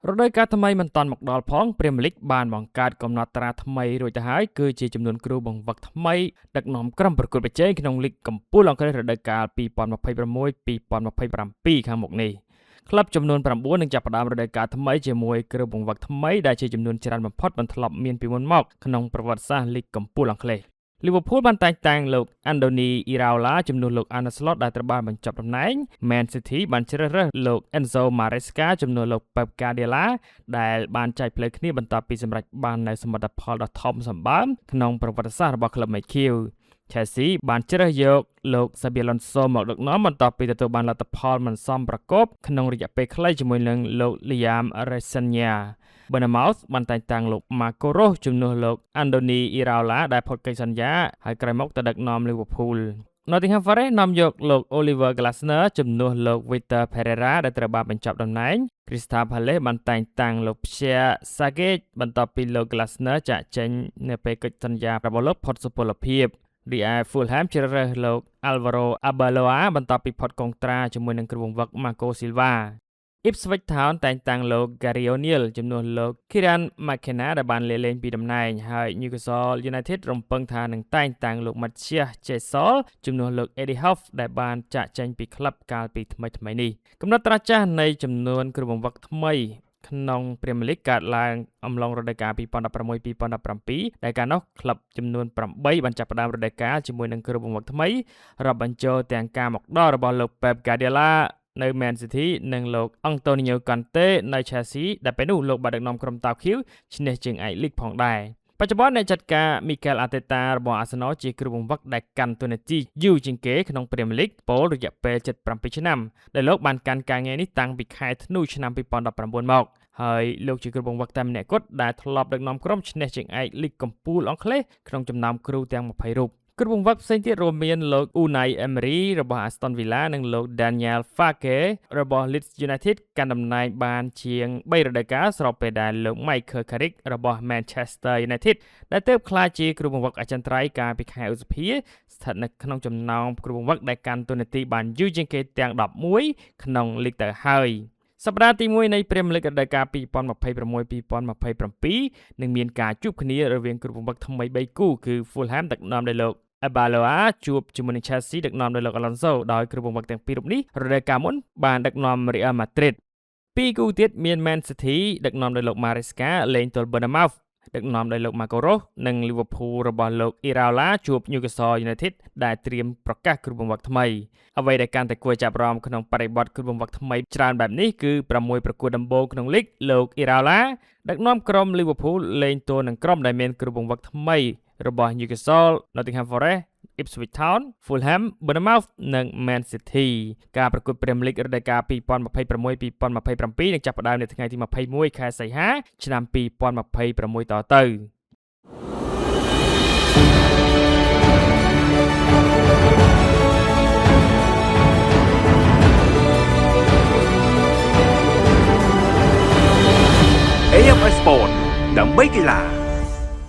រដូវកាលថ្មីមិនទាន់មកដល់ផងព្រីមៀលីកបានបង្កើតកំណត់ត្រាថ្មីរួចទៅហើយគឺជាចំនួនគ្រូបង្វឹកថ្មីដឹកនាំក្រុមប្រកួតប្រជែងក្នុងលីកកំពូលអង់គ្លេសរដូវកាល2026-2027ខាងមុខនេះក្លឹបចំនួន9នឹងចាប់ផ្ដើមរដូវកាលថ្មីជាមួយគ្រូបង្វឹកថ្មីដែលជាចំនួនច្រើនបំផុតមិនធ្លាប់មានពីមុនមកក្នុងប្រវត្តិសាស្ត្រលីកកំពូលអង់គ្លេសលីវើពូលបានតែងតាំងលោកអាន់ដូនីអ៊ីរ៉ាអូឡាជំនួសលោកអានស្លតដែលត្រូវបានបញ្ចប់តំណែង Man City បានជ្រើសរើសលោក Enzo Maresca ជំនួសលោក Pep Guardiola ដែលបានចែកផ្លូវគ្នាបន្ទាប់ពីសម្រេចបាននូវសមិទ្ធផលដ៏ធំសម្បើមក្នុងប្រវត្តិសាស្ត្ររបស់ក្លឹបមេឃាវ Chelsea បានជ្រើសយកលោក Xabi Alonso មកដឹកនាំបន្ទាប់ពីទទួលបានលទ្ធផលមិនសមប្រកបក្នុងរយៈពេលខ្លីជាមួយនឹងលោក Liam Rosenior Bournemouth បានតែងតាំងលោក Marco Rose ជំនួសលោក Andoni Iraola ដែលផុតកិច្ចសន្យាហើយក្រោយមកទៅដឹកនាំ Liverpool Nottingham Forest នាំយកលោក Oliver Glasner ជំនួសលោក Victor Pereira ដែលត្រូវបានបញ្ចប់តំណែង Crystal Palace បានតែងតាំងលោក Pierre Sage បន្ទាប់ពីលោក Glasner ចាកចេញនៅពេលកិច្ចសន្យារបស់លោកផុតសុពលភាពរីឯ Fulham ជ្រើសរើសលោក Alvaro Arbeloa បន្ទាប់ពីផុតកុងត្រាជាមួយនឹងគ្រូបង្វឹក Marco Silva Ipswich Town តែងតាំងលោក Gary O'Neil ជំនួសលោក Kieran McKenna ដែលបានលាលែងពីតំណែងហើយ Newcastle United រំពឹងថានឹងតែងតាំងលោក Matthias Jaissle ជំនួសលោក Eddie Howe ដែលបានចាកចេញពីក្លឹបកាលពីថ្មីៗនេះកំណត់ត្រាចាស់នៃចំនួនគ្រូបង្វឹកថ្មីក្នុងព្រីមៀលីកកើតឡើងអំឡុងរដូវកាល2016-2017ដែលកាលនោះក្លឹបចំនួន8បានចាប់ផ្ដើមរដូវកាលជាមួយនឹងគ្រូបង្វឹកថ្មីរាប់បញ្ចូលទាំងការមកដល់របស់លោក Pep Guardiola នៅ Man City និងលោក Antonio Conte នៅ Chelsea ដែលពេលនោះលោកបានដឹកនាំក្រុមតាវខៀវឈ្នះជើងឯកលីកផងដែរបច្ចុប្បន្នអ្នកចាត់ការ Mikel Arteta របស់ Arsenal ជាគ្រូបង្វឹកដែលកាន់តួនាទីយូរជាងគេក្នុង Premier League ពោលរយៈពេល77ឆ្នាំដែលលោកបានកាន់ការងារនេះតាំងពីខែធ្នូឆ្នាំ2019មកហើយលោកជាគ្រូបង្វឹកតែម្នាក់គត់ដែលធ្លាប់ដឹកនាំក្រុមឈ្នះជើងឯកលីកកំពូលអង់គ្លេសក្នុងចំណោមគ្រូទាំង20រូបគ្រូបង្វឹកផ្សេងទៀតរួមមានលោក Unai Emery របស់ Aston Villa និងលោក Daniel Farke របស់ Leeds United កាន់តំណែងបានជាង3រដូវកាលស្របពេលដែលលោក Michael Carrick របស់ Manchester United ដែលទើបក្លាយជាគ្រូបង្វឹកអចិន្ត្រៃយ៍កាលពីខែឧសភាស្ថិតនៅក្នុងចំណោមគ្រូបង្វឹកដែលកាន់តួនាទីបានយូរជាងគេទាំង11ក្នុងលីកទៅហើយសប្តាហ៍ទី1នៃព្រីមៀលីករដូវកាល2026-2027នឹងមានការជួបគ្នារវាងគ្រូបង្វឹកថ្មី3គូគឺ Fulham ដឹកនាំដោយលោក Arbeloa ជួបជាមួយនឹង Chelsea ដឹកនាំដោយលោក Alonso ដោយគ្រូបង្វឹកទាំងពីររូបនេះរដូវកាលមុនបានដឹកនាំ Real Madrid ពីរគូទៀតមាន Man City ដឹកនាំដោយលោក Maresca លេងទល់ Bournemouth ដឹកនាំដោយលោក Marco Rose និង Liverpool របស់លោក Iraola ជួប Newcastle United ដែលត្រៀមប្រកាសគ្រូបង្វឹកថ្មីអ្វីដែលកាន់តែគួរចាប់អារម្មណ៍ក្នុងបរិបទគ្រូបង្វឹកថ្មីច្រើនបែបនេះគឺ6ប្រកួតដំបូងក្នុងលីកលោក Iraola ដឹកនាំក្រុម Liverpool លេងទល់នឹងក្រុមដែលមានគ្រូបង្វឹកថ្មីរបស់ Newcastle, Nottingham Forest, Ipswich Town, Fulham, Bournemouth និង Man City ការប្រកួត Premier League រដូវកាល2026-2027នឹងចាប់ផ្ដើមនៅថ្ងៃទី21ខែសីហាឆ្នាំ2026តទៅ AMS Sport ដើម្បីកីឡា